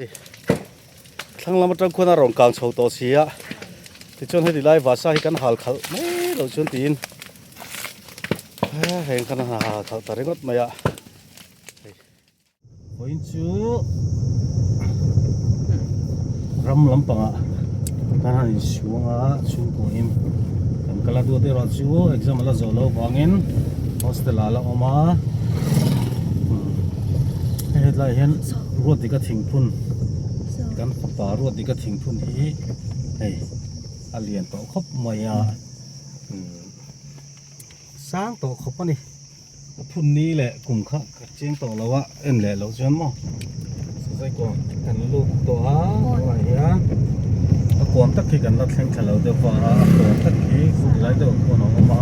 Thlang lam atang khuan a rawn kang chho tawh si a, tichuan heti lai vasa hi kan hal khalh mai loh chuan tiin heng khan a hal khalh ta ringawt mai a. Vawiin chu ram lampangah kan han insuang a chhungkuain kan kal a duat erawh chu exam a la zawh loh vangin hostel ah a la awm a hei hetlaiah hian Ruatdika thingphun kan fapa Ruatdika thingphun hi hei a lian tawh khawp mai a sang tawh khawp a ni a phun ni leh kum kha ka cheng tawh lo a en leh loh chuan maw sazawi kawn kan lut tawh a tunah hian a kawn tak hi kan la thleng thla lo deuh va a kawn tak hi lai deuh ah khuan a awm a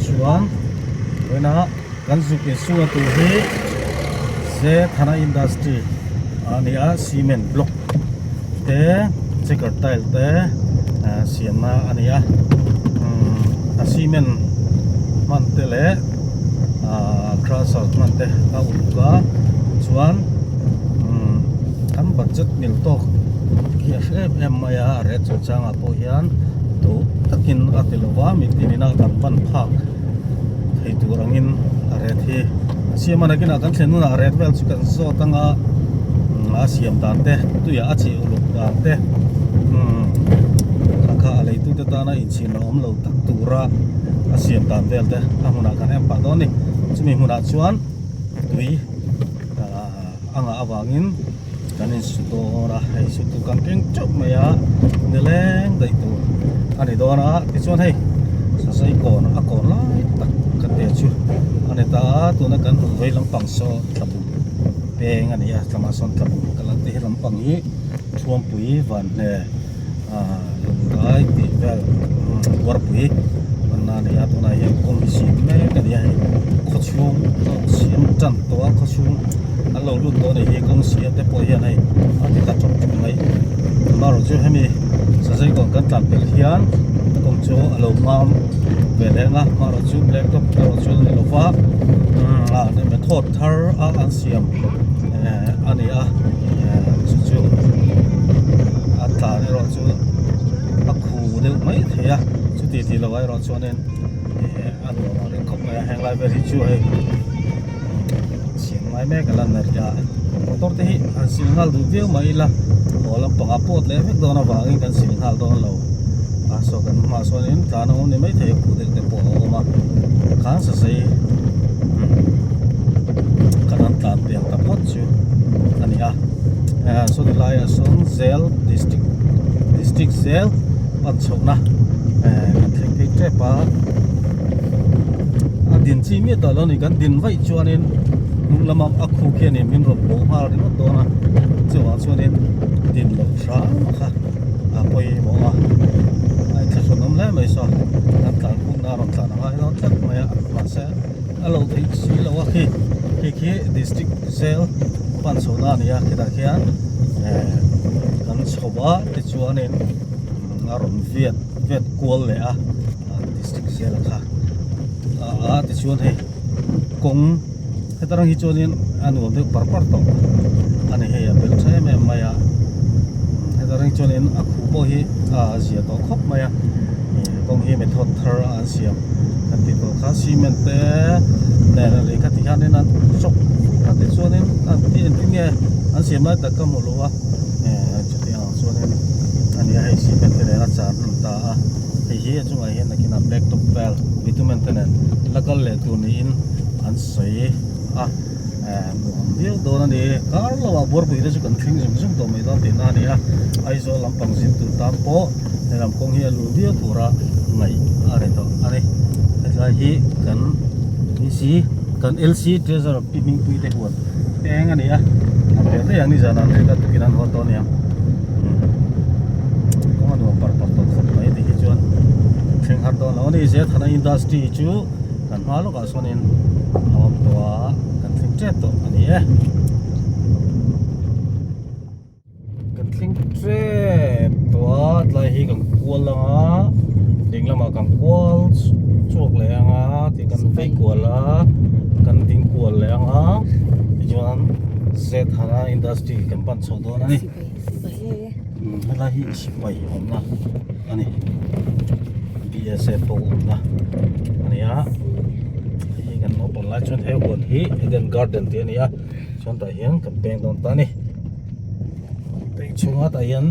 chuan vawiinah Kan zuk insual tur hi ze Thana Industry a ni a cement block te checker tile te siamna a ni a a cement hman te leh ahh crusher hman te a uluk a chuan kan budget mil tawk hi a hre em em mai a a rate chungchangah pawh hian duh takin a ti lova mitin ina kan ban phak. Thei tur angin a ret hi a siam a nakinah kan thlen hunah a ret vel chu kan zawt anga a siam dan te tuiah a chih uluk dan te umm kha kha a leitute tana inchhin a awm lo tak tura a siam dan vel te a hmunah kan en pah dawn a ni chumi hmunah chuan tui ahh a ngah avangin kan insu dawn a hei su tur kan keng teuh mai a nileng daih tur a ni dawn a tichuan hei sasawi kawn a kawn lai tak ka te chu a ni ta a tuna kan hmuh vei lampang saw tlabung peng a ni a tlamah sawn tlabung ka la ti he lampang hi thuampui vanhne ah lunglai tih vel buarpui panna a ni a tunah hian kawng hi siam mek a ni a hei khaw chhung pawh siam tan tawh a khaw chhung an lo lut tawh a ni hi kawng siam te pawh hian hei a ti ta tawp tawp mai amaherawh chu hemi sazawi kawn kan tlan pelh hian kawng chu a lo mam ve leh ang a amaherawh chu black top erawh chu a ni lo va ah method thar a an siam eh a ni a eh chu chu a tlan erawh chu a khu deuh mai thei a chuti tih loh ah erawh chuanin eh a nuam ang reng khawp mai a heng lai vel hi chu hei siam ngai mek a la na rih a motor te hi han sil nghal duh viau mai ila haw lampang ah pawt leh vek dawn avangin kan sil nghal dawn lo a saw kan hmaah chuanin tlan a awm ni maithei a khuh deuh te pawh a awm a khan sasei kan han tlan pian ta phawt chu a ni a saw ti laiah sawn zel district district zel pan chhohna kan thleng phei tep a a din chi miah tawh lo a ni kan din vaih chuanin hnung lama a khu khianin min rawn bawh nghal ringawt dawn a chuvang chuanin din loh hram a kha a pawimawh a a inthlahrun awm hle mai saw kan tlan hunna a rawn tlan a ngai dawn tlat mai a mahse a lo theih si lo a khi khi khi district jail pan chhohna a ni a khitah khian eh kan chho a tichuanin a rawn viat viat kual leh a district jail kha a tichuan hei kawng heta rang hi chuanin a nuam deuh par par tawh a ni hei a bel tha em em mai a heta rang chuanin a khu pawh hi a zia tawh khawp mai a kawng hi method thar a an siam kan tih tawh kha cement te nen a lei kha ti hianin an chawk a ti chuanin an ti engtin nge an siam lai tak ka hmu lo a chuti ang chuanin a ni a hei cement te nen a char hman ta a hei hi a chungah hian nakinah black top vel bitumen te nen la kal leh tur niin an sawi a nuam viau dawn a ni kar lo ah buarpui te chu kan thleng zung zung tawh mai dawn tihna a ni a Aizawl lampang zin tur tan pawh helam kawng hi a luh viau tura ngaih a ni tawh a ni hetlai hi kan DC kan LC treasurer pi hmingpui te huan eng a ni a a pel daih ang nizan ah an rik a tukin an haw tawh a niang kawng a nuam par par tawh khawp mai ti hi chuan thleng har dawn lo a ni Zethana industry chu kan hma lawkah sawnin a awm tawh a kan thleng tep tawh a ni e. Kan thleng tep tawh a tlai hi kan kual ang a ding lamah kan kual chhuak leh ang a tih kan vei kual a kan ding kual leh ang a tichuan. Zethana industry kan pan chho dawn a ni helai hi sipai awmna a ni BSF pawh awmna a ni a hei kan naupang lai chuan he huan hi Eden garden tih a ni a chuan tah hian kan peng dawn ta a ni tui chhunga tah hian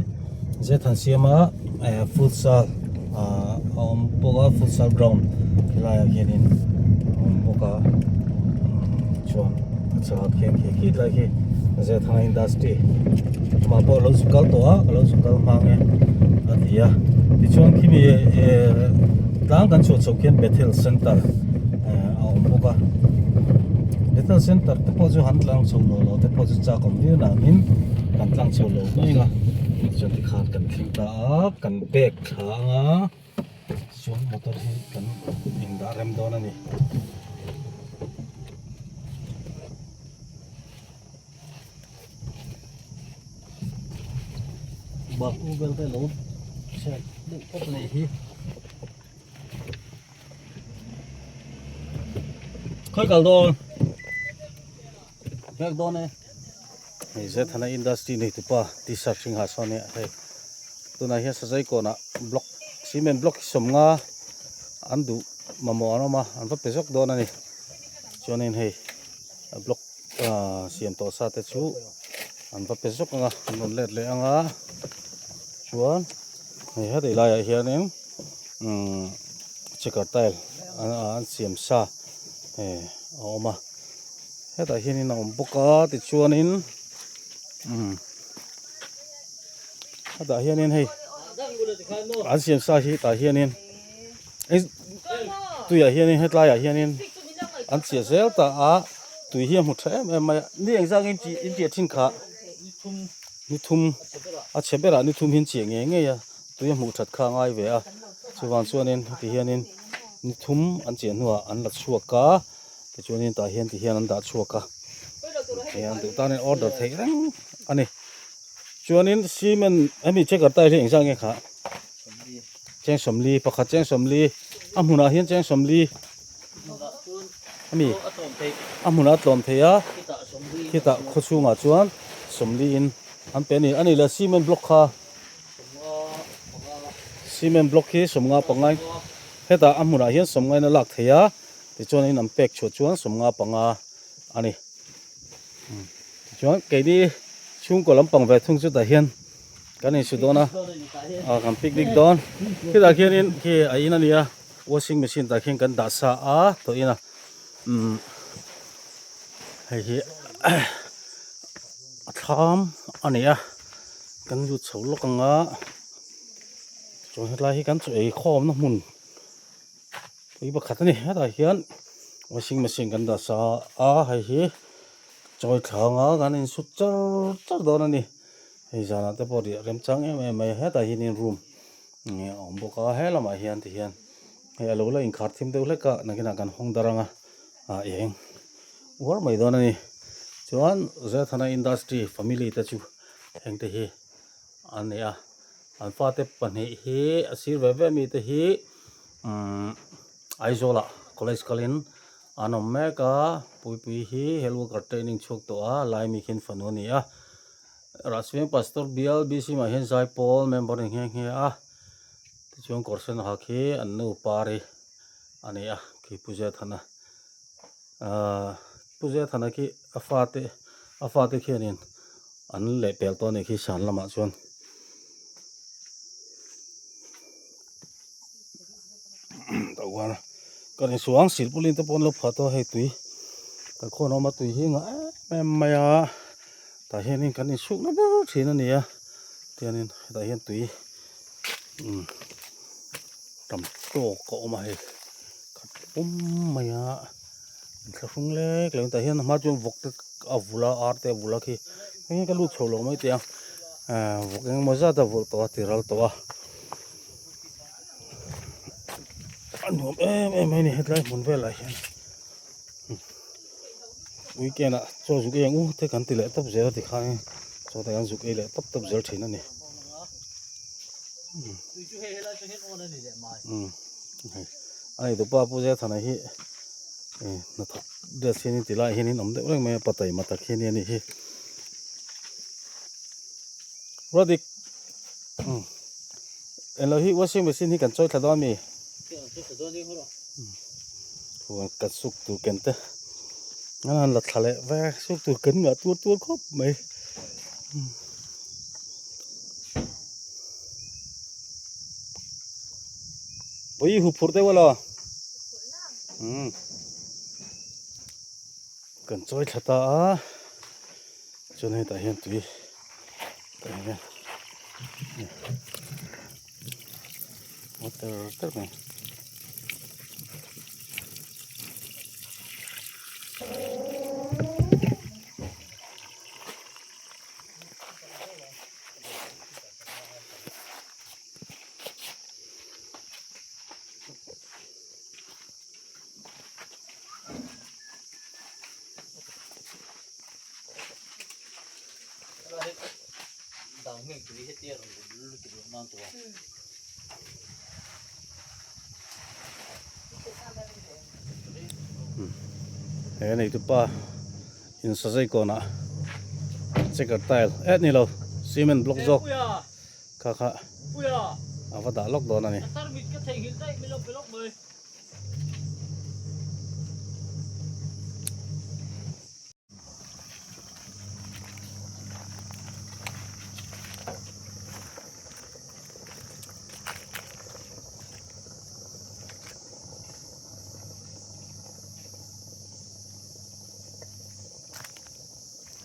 Zethansiama futsal ah a awm bawk a futsal ground helaiah hianin a awm bawk a chuan a chhakah khian khi khi tlai khi Zethanga industry amah pawh alo zu kal tawh a ka lo zu kal hma nge a ti a tichuan khimi eh tlang kan chhuah chhoh khian Bethel center eh a awm bawk a Bethel center te pawh chu han tlang chho lo lo te pawh chu chak awm viau nangin kan tlang chho lo mai ang a chuan tikhan kan thleng ta a kan bag thla anga chuan motor hi kan indah rem dawn a ni. Baku vel te lo chhiat deuh tawp a nih hi. Khawi kal dawn? Bag dawn e. Hei Zethana industry nei tupa t-shirt hring ha sawn hi hei tunah hian sazai kawnah block cement block hi sawmnga an duh mamawh an awm a an va pe zawk dawn a ni chuanin hei block ah siam tawh sa te chu an va pe zawk ang a an rawn let leh ang a chuan hei heti laiah hianin umm checker tile an siam sa eh a awm a. Hetah hianin a awm bawk a tichuanin umm hetah hianin hei an siam sa hi tah hianin tuiah hianin hetlaiah hianin an chiah zel ta a tui hi a hmu tha em em mai a ni engzah nge in chiah thin kha ni thum a chhe berah ni thum hi an chiah ngei ngei a tui a hmuh that kha a ngai ve a chuvang chuanin heti hianin ni thum an chiah hnuah an la chhuak a. Tichuanin tah hian ti hian an dah chhuak a hian duh tan in order theih reng a ni chuanin cement hemi checker tile hi engzah nge kha cheng sawmli pakhat cheng sawmli a hmunah hian cheng sawmli ami a hmunah a tlawm thei a khitah khaw chhungah chuan sawmli in an pe a ni a ni le cement block kha cement block hi sawmnga pangai hetah a hmunah hian sawmnga in a lak theih a. Tichuanin an pek chhuah chuan sawmnga panga a ni. Tichuan keini chhungkaw lampang ve thung chu tah hian kan insu dawn a, ah kan picnic dawn. Khitah khianin khi a in a ni a, washing machine tah khian kan dah sa a tawh in a umm hei hi a thlam a ni a, kan lut chho lawk ang a, chuan hetlai hi kan chaw ei khawmna hmun. Tui pakhat a ni hetah hian washing machine kan dah sa a hei hi chawi thlang a kan insut char char dawn a ni hei zanah te pawh riah remchang em em mai a hetah hianin room nge a awm bawk a he lamah hian ti hian hei a lo la inkhar thim deuh hlek a nakinah kan hawng dar ang a ah eng uar mai dawn a ni chuan Zethana industry family te chu heng te hi an ni a an fate pahnih hi a sir ve ve mi te hi umm Aizawlah college kalin an awm mek a puipui hi health worker training chhuak tawh a lai mi khian fanu a ni a Rajveng pastor bial B C mah hian zaipawl member a ni nghe nghe a tichuan kawr sen ha khi an nu pari a ni a khi Pu Zethana ahh Pu Zethana khi a fate a fate khianin an lehpel tawh a ni khi san lamah chuan. Kan insuang silpawlin te pawh an lo phah tawh a hei tui kan khawn awm a tui hi ngah em em mai a tah hianin kan insukna ber thin a ni a tianin hetah hian tui umm tam tawk a awm a hei khat pum mai a inthlahrung lek lek tah hian a hma chuan vawk te a vul a ar te a vul a khi hei ka lut chho lo mai teh ang ahh vawk engemaw zat a vulh tawh a ti ral tawh a a nuam em em mai a ni hetlai hmun velah hian weekend ah chaw zuk ei ang u te kan ti leh tawp zel a tikhanin chaw te kan zuk ei leh tawp tawp zel thin a ni umm hei a nei dupa pu Zethana hi hnathawk dress hian in ti lai hian in awm deuh reng mai a pa taima tak hi a ni a nih hi. Ruatdik englo hi washing machine hi kan chawi thla dawn ami? Huan kan suk tur ken te an han la thla leh vek suk tur kan ngah tuar tuar khawp mai. Pui hu phurh deuh alo kan chawi thla ta a chuan hetah hian tui tah hian water tak mai. He nei tupa in sazai kawnah checker tile eh ni lo cement block zawk kha kha a va dah lawk dawn a ni.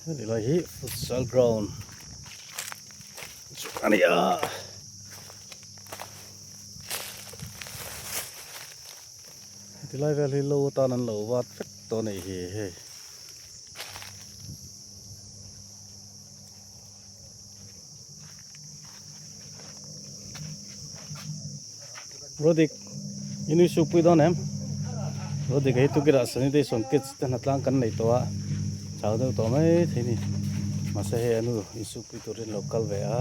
Heti lai hi futsal ground chu a ni a. Heti lai vel hi lo atan an lo vat vek tawh a nih hi hei. Rodik i nui suk pui dawn em? Rodik a hi tukirah sanitation kits te hnatlang kan nei tawh a, chau deuh tawh mai thei ni. Mahse hei a nu insuk pui turin lo kal ve a.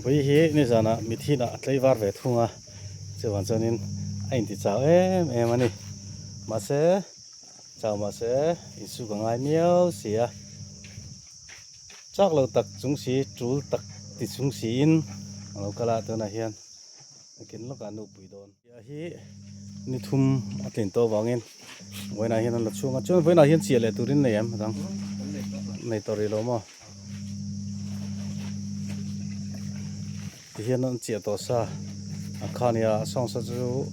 Vawi hi nizanah mithinah a tlaivar ve thung a, chuvang chuanin a inti chau em em a ni. Mahse, chau mahse insuk a ngai miau si a, chak lo tak chung si, tul tak ti chung siin a lo kal a, tunah hian nakin lawkah a nupui dawn. Chiah hi ni thum a tlin tawh avangin vawiinah hian an la chhung a, chuan vawiinah hian chiah leh turin nei em dang nei tawh rih lo maw tihian an chiah tawh sa a kha nia a sawng sa chu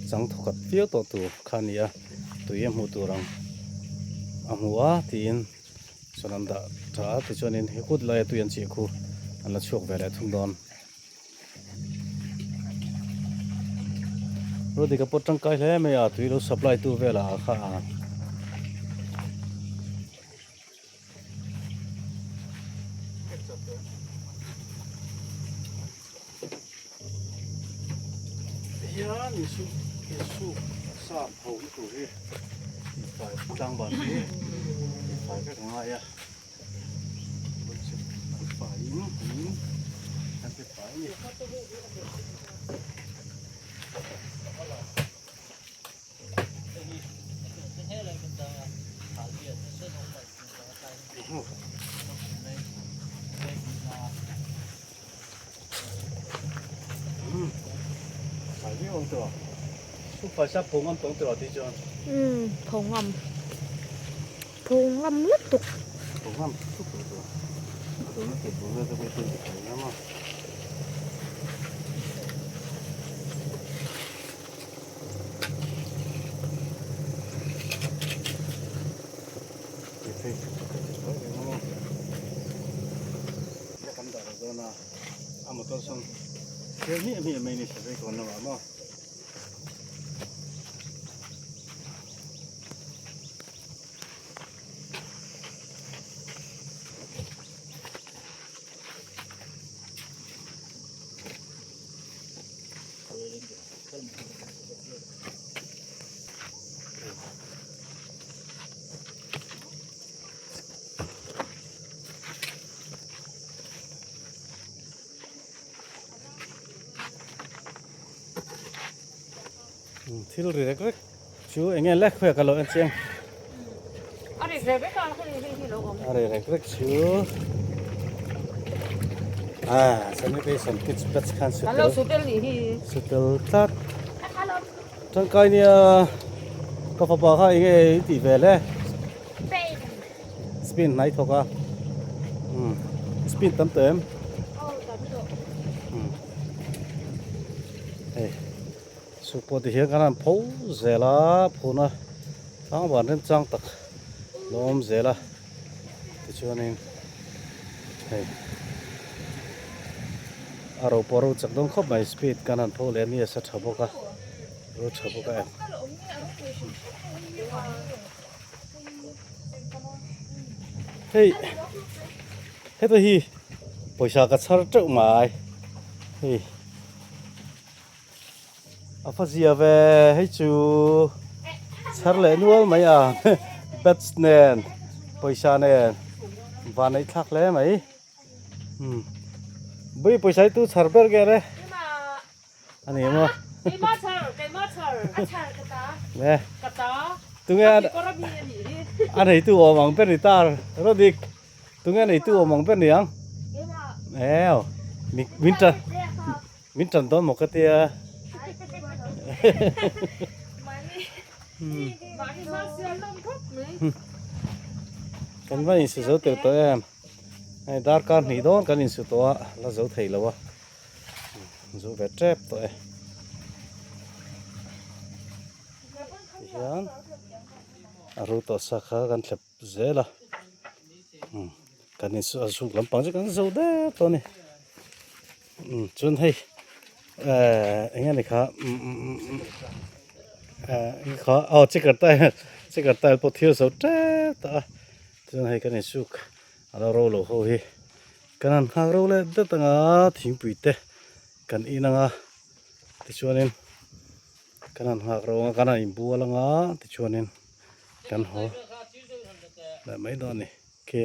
chang thawkhat viau tawh tur kha a ni a tui a hmuh tur ang a hmu a tiin sawn an dah tha a tichuanin he kut laia tui an chiah khu an la chhuak ve leh thung dawn. Rodi ka pawt tangkai hle mai a tui lo supply tu velah ah kha a. Hian insu insu sa pho na tur hi fai tlang ban hi fai vek a ngai a. Umm pho ngam pho ngam lutuk. Thil ri rek rek chu eng nge le khawiah ka lo en chiang. A ri rek rek a hei hei hi lo awm. A ri rek rek chu ah sanitation kits batch khan su tel. Kan lo su tel nih hi. Su tel tlat. Tangkai nia ka fapa kha eng nge i tih ve le. Spin. Spin hnai thawk a. Spin tam tawh em? Aw tam tawh. Hei. Chu pawh ti hian kan han pho zel a, phuna tlangvan remchang tak lo awm zel a, tichuanin hei a ro pawh a ro chak dawn khawp mai speed kan han pho leh a ni a sa tha bawk a ro tha bawk a em. Hei heta hi pawisa ka chhar teuh mai hei. A fa zia ve hei chu chhar leh nual mai a bats nen pawisa nen van neih thlak hle mai umm bui pawisa hi tu chhar ber nge le a ni maw le tunge a neitu awm ang ber ni ta rawdik. Tunge neitu awm ang ber ni ang? Eo, min tan min tan dawn maw ka tia. Kan va insu zo tel tawh em? Hei darkar hnih dawn kan insu tawh a, la zo thei lo a. Zo ve tep tawh e. Tihian a ru tawh sa kha kan thlep zel a umm kan in a zuk lampang chu kan zo der tawh a ni umm chuan hei ehh eng nge ni kha umm umm umm umm ehh eng kha aw chicken tile chicken tile pawh thil zo tep tawh a chuan hei kan insuk a lo ro lo ho hi kan han nghak ro leh dat ang a thingpui te kan in ang a tichuanin kan han nghak ro ang a kan han inbual ang a tichuanin. Kan haw leh mai dawn a ni. Khi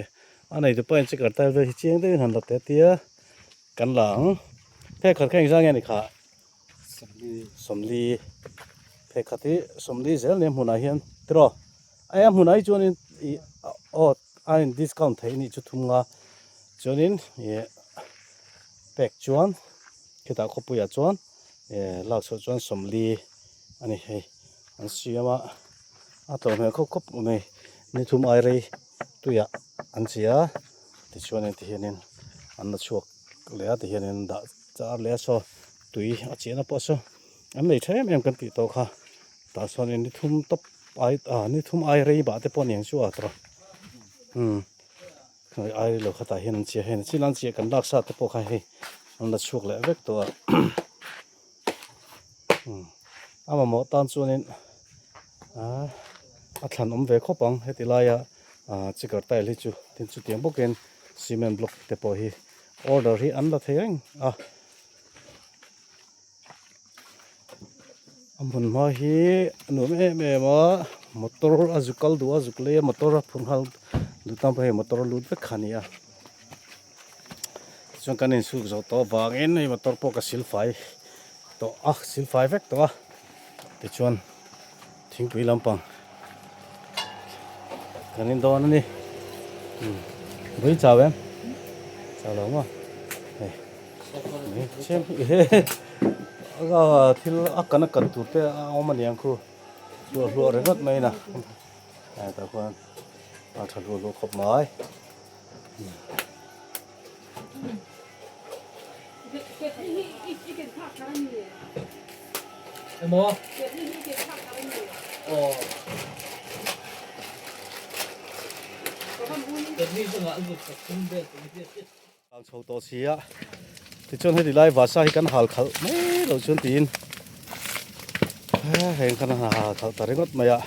a neitu pawhin chicken tile vel hi chiang deuhin han la teh tia kan la ang. Phek khat kha engzah nge ni khah? Sawmli. Phek khat hi sawmli zel nia hmunah hian tiraw? A hmunah hi chuanin ih aw a in discount theih anih chu thum nga chuanin ih pek chuan khitah khawpuiah chuan ih lak chhuah chuan sawmli a ni hei. An siam a a tlawm hmel khawp khawp mai ni thum ai rei tuiah an chi a tichuanin tihianin an la chhuak leh a tihianin an dah char leh a saw tui a chiahna pawh saw an nei tha em em kan tih tawh kha tah chuanin ni thum tawp ai ah ni thum ai rei bah te pawh a ni ang chu a tawrh umm ai lo khatah hian an chiah a hei chin an chiah kan lak sa te pawh kha hei an la chhuak leh vek tawh a. A mamawh tan chuanin ah a thlan awm ve khawp ang heti laia ah chiker tile hi chu tin chutiang bawkin cement block te pawh hi order hi an la thei reng a a hmun hma hi a nuam em em a motor a zuk kal duh a zuk lei a motor a phur nghal duh tan pawh hei motor a lut vek kha a ni a. Chuan kan insuk zawh tawh avangin hei motor pawh ka silfai tawh a silfai vek tawh a tichuan thingpui lampang kan in dawn a ni vawi chau em chau lo maw hei thil a kan a kan tur te a awm a niang khu hluah hluah ringawt mai na tah khuan a tha hluah hluah khawp mai. Kang chho tawh si a tichuan heti lai vasa hi kan hal khalh mai loh chuan tiin heng khan a hal khalh ta ringawt mai a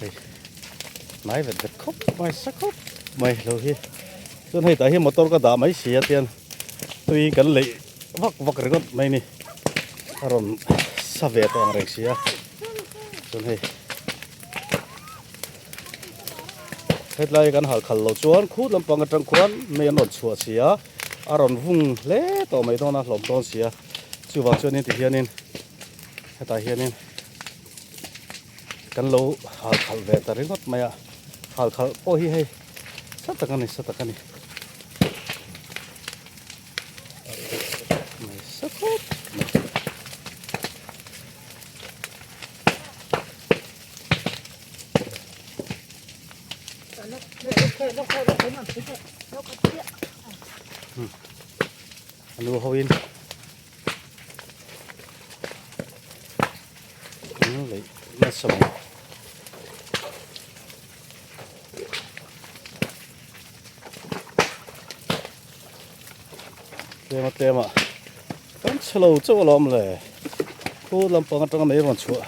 hei hnai vet vet khawp mai sa khawp mai lo hi chuan hei tah hian motor ka dah mai si a tian tui kan leih vak vak ringawt mai ni a rawn sa ve tawh ang reng si a chuan hei hetlai kan hal khal lo chuan khut lampang atang khuan mei an rawn chhuah si a a rawn vung hle tawh mai dawn a hlawm dawn si a chuvang chuanin tihianin hetah hianin. Kan lo hal khalh ve ta ringawt mai a, hal khalh pawh hi hei sa tak a ni sa tak a ni. Mai sa khawp mai. A nu ho in lei nasa mai. Tlema tlema kan chhe lo chauh alawm le khu lampang atanga mei rawn chhuah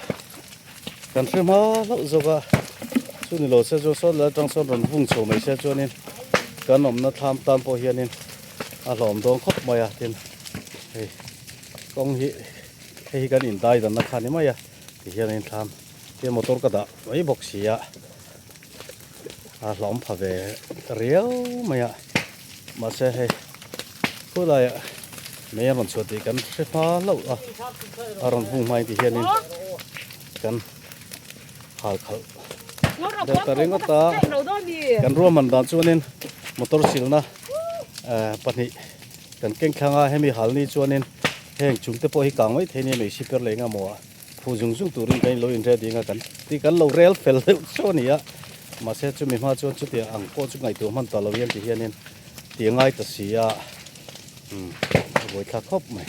kan hre hma hlauh zawk a chu ni lo se chuan sawn leh atang sawn rawn vung chho mai se chuanin kan awmna thlam tan pawh hianin a hlawm dawn khawp mai a tin hei kawng hi hei hi kan indai danna kha a ni mai a tihian a inthlam tin motor ka dah mai bawk si a a hlawm pha ve riau mai a mahse hei khulaiah mei a rawn chhuah tih kan hre hma hlauh a a rawn hung hmain ti hianin kan hal khalh deuh ta ringawt a kan ruahman dan chuanin motor silna pahnih kan keng thlang a hemi hal ni chuanin heng chung te pawh hi kang mai thei nia mei si per leh eng emaw ah phu zung zung turin kan inlo in ready anga kan ti kan lo rel fel deuh chu a ni a mahse chumi hma chuan chuti ang pawh chu ngaihtuah hman ta lo hian ti hianin ti a ngai ta si a umm a buaithlak khawp mai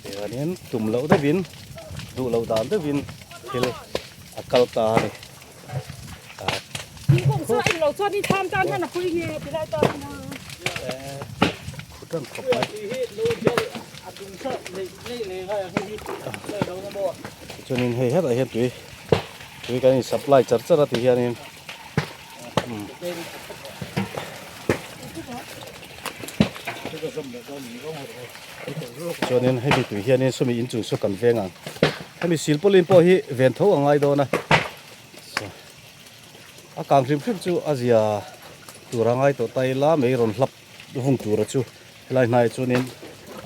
tihianin tum loh deuhin duh loh dan deuhin thil a kal ta a ni. Thingkung chu a englo chuan i thlam tan hian a pui nge ti lai tan hian a. Khut an khawp mai. Chuanin hei hetah hian tui tui kan in supply char char a ti hianin chuanin hemi tui hianin sawmi inchung saw kan veng ang hemi silpawlin pawh hi ven tho a ngai dawn a. A kang hrim hrim chu a zia tur a ngai tawh ta ila mei rawn hlap vung tura chu helai hnaiah chuanin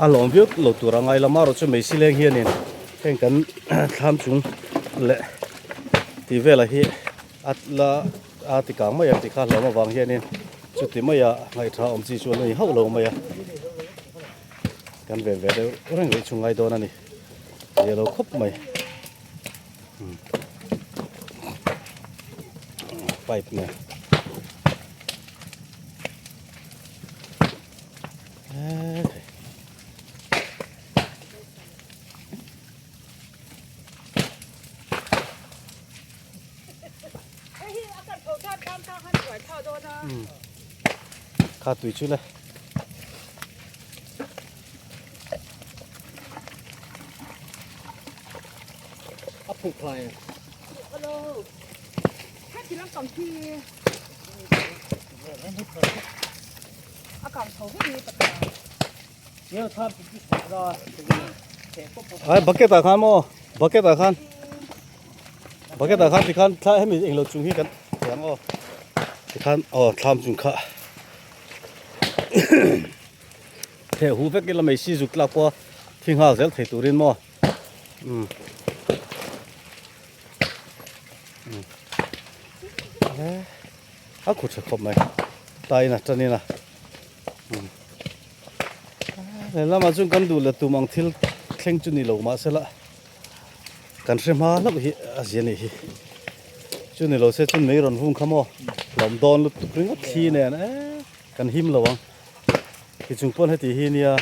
a hlawm viau lo tur a ngai la marawh chu mei sileng hianin heng kan thlam chung leh tih velah hi a la a ti kang mai ang tih kha hlawm avang hianin chuti maia ngaihṭha awm chi chu a la ni hauh lo mai a kan ven ve deuh reng rih chu ngai dawn a ni zia lo khawp mai. Pipe nen Kha tui chu le. A phuk hlai a. Hello. Heti lam pang khi. A kang tho vek ni pakhat. Ai bucket ah khan maw bucket ah khan bucket ah khan tikhan thla hemi englo chung hi kan thiang aw tikhan aw thlam chung kha Theh hu vek ila mai si zuk tlak pawh a thi nghal zel thei turin maw umm umm a khu tha khawp mai taina tanina umm lehlamah chuan kan duh leh tum ang thil thleng chu ni lo mahsela kan hre hma hlauh hi a zia nih hi chu ni lo se chuan mei rawn vung kha maw hlawm dawn lutuk ringawt thli nen eee kan him lo ang. Ti chung pawn heti hi nia.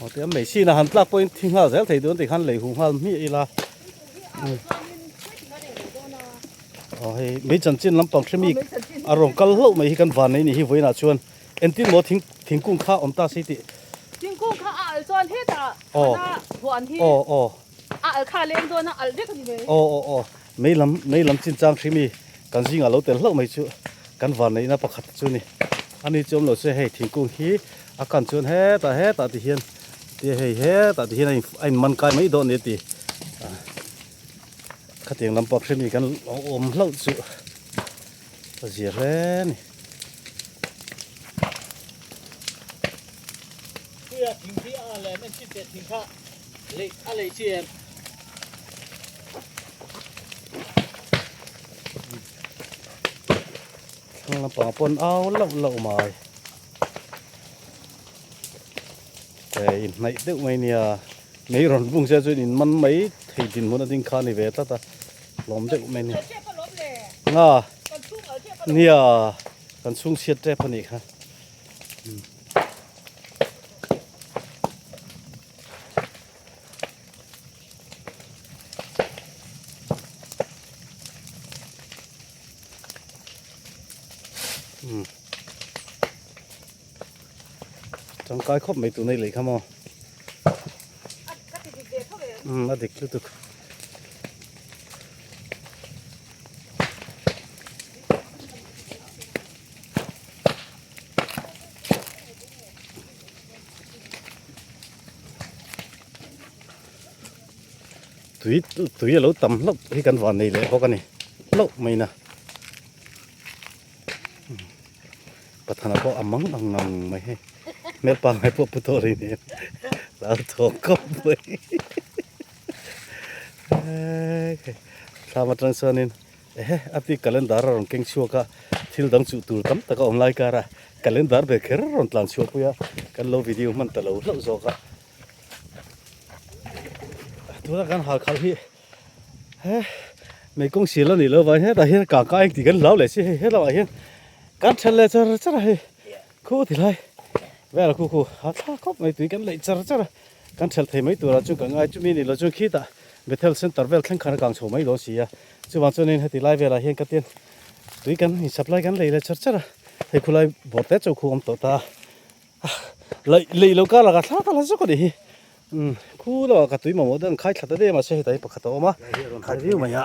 Aw te mai sin a han tlak pawhin thi nghal zel thei dawn tikhan lei huh nghal hmiah ila. Aw hei mei chanchin lampang hremi a rawn kal hlauh mai hi kan van nei ni hi vawiinah chuan entin maw thing thingkung kha awm ta si tih. Thingkung kha a al chuan hetah khana huan hi aw aw a al kha a leng dawn a al vek a ni mai. Aw aw aw mei lam mei lam chinchang hremi kan zingah lo tel hlauh mai chu kan van neihna pakhat chu ni. Ani chu awm lo se hei thingkung hi a kan chuan hetah hetah ti hian. Tia hei hetah ti hian a in man kai mai dawn a ni a ti. Khatiang lampang hremi kan awm hlauh chu a zia hle a ni. Puia thing khi a lem en chin teh thing kha lei a lei chi em. Thlang lampang pawn au lauh lauh mai. Eh inhnaih deuh mai nia mei rawn bung sia chuan in man mai thei dinhmun a ding kha a ni ve tlat a lawm deuh mai nia nga nia kan chhung chhiat tep a nih kha. Tangkai khawp mai tun ei leh kha maw umm a dik lutuk. Tui tui a lo tam hlauh hi kan van nei leh bawk a ni hlauh mai na Pathana pawh a mang ang ngang mai hei hmel pangngai pawh pu tawh rih nen ral thaw khawp mai thlam atang chuanin ehe a bik calendar a rawn keng chhuak a thil dang chuh tur tam tak a awm lai kar a calendar ber kher a rawn tlan chhuah pui a kan lo video hman ta lo hlauh zawk a tuna kan hal khalh hi he mei kawng sial a nih loh vang hian hetah hian kang kai tih kan hlau leh si hei helamah hian kan then leh char char a hei khu ti lai vel khu khu a thla khawp mai tui kan leih char char a kan thelh thei mai turah chuan ka ngai chumi nih loh chuan khitah Bethel center vel thleng khan a kang chho mai dawn si a chuvang chuanin heti lai velah hian ka tin tui kan in supply kan lei leh char char a hei khulai bawr te chu khu awm tawh ta a leih leih loh kar lakah thla ka la zawk a nih hi. Umm khu lamah ka tui mamawh deuh an khai thla ta daih a mahse hetah hi pakhat a awm a khai riau mai a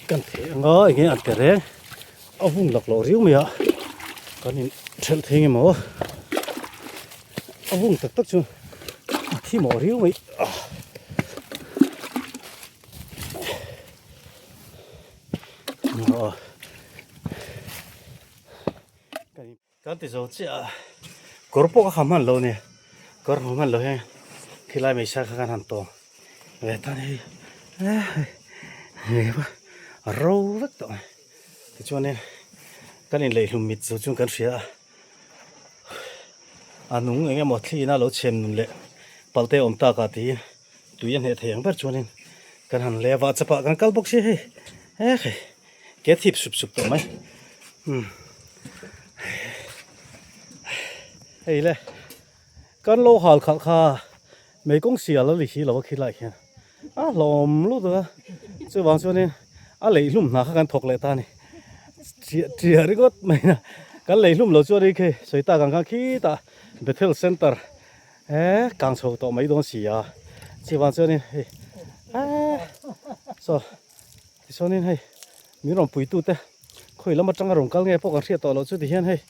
kan theh ang a enge an pe reng a vung lak loh riau mai a kan in thelh thei nge maw a vung tak tak chu a thi mawh riau mai ah. Kan ti zo chiah a, kawr pawh ka ha hman lo a ni, kawr ha hman lo hian khilai mai sa kha kan han tawng ve ta a ni hei a ro vek tawh mai tichuanin kan inleihlum mit zo chu kan hria a, a nung eng emaw thli ina lo chhem nun leh palh te a awm tak ah tiin tui a hneh thei ang ber chuanin kan han leh a vah chapah kan kal bawk si hei hei. Ke thip sup sup tawh mai. Umm. Hei le. Kan lo hal khalh kha mei kawng sial a li si lo a khi lai khian. A hlawm lut a. Chuvang chuanin a lei hlum hna kha kan thawk leh ta a ni. Chiah chiah ringawt mai na. Kan lei hlum lo chuan i khi sawi tak ang khan khitah Bethel Center he kang chho tawh mai dawn si a. Chuvang chuanin hei eh saw. Tichuanin hei min rawn puitute khawi lam atanga rawn kal nge pawh kan hriat tawh loh chu tihian hei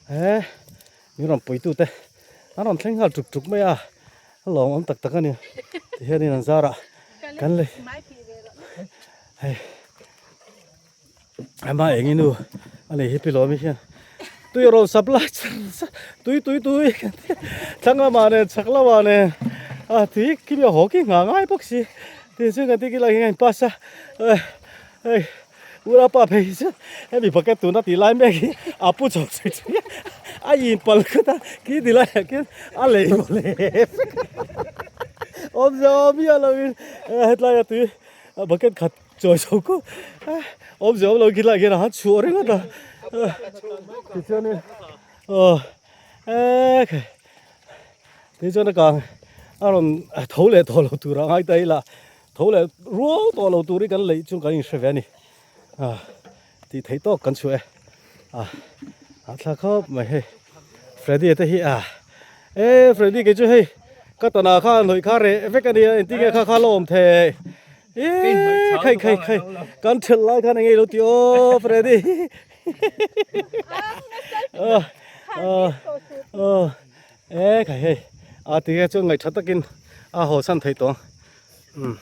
he min rawn puitute an rawn thleng nghal tuk tuk mai a a lawmawm tak tak a ni tihianin an zarah kan lei hei ama engin u a nei hi pilawmi hian tui a rawn sap lai char char tui tui tui thlang lamah nen chhak lamah nen a tui khi mi a haw khi nghah ngai bawk si tih chu kan tih lai hian a in pass a hei ura pa phei hi chuan hemi bucket tuna tih lai mek hi a pu chho chhe chhe a in pal khut a khi ti laiah khian a lei maw le awmze awm miah lovin hetlai a tui bucket khat Chawi chho kawp awmze awm lo khi lai khian a han chhuah ringawt a tichuanin aw ekhai tichuan a kang a rawn tho leh tawh lo tur a ngai ta ila tho leh rual tawh lo tur hi kan leih chu kan inhre ve a ni ah tih theih tawk kan chhuah e ah a thla khawp mai hei Freddy te hi ah e Freddy kei chu hei ka tana kha hnawih kha reh vek a nia engtin nge kha kha la awm thei. Eee khai khai khai kan thelh lai khan enge ilo ti aw Freddy aw aw aw e khai hei A ti chuan ngaih tha takin a haw chhan thei tawh ang. Umm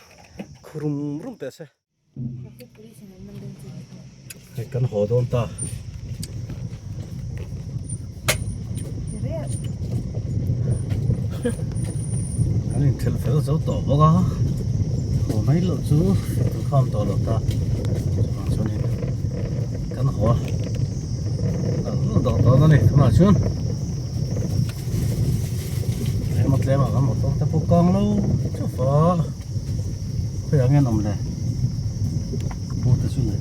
khu rum rum teh se. Hei kan haw dawn ta. Kan inthelh fel zo tawh bawk a, haw mai loh chu kan kham tawh lo ta. Chuvang chuanin kan haw a, a dawh dawn a ni tunah chuan. Tlem a tlem a kan motor te pawh kang lo chauh a. Khawiah nge an awm le? Ka pu te chu le.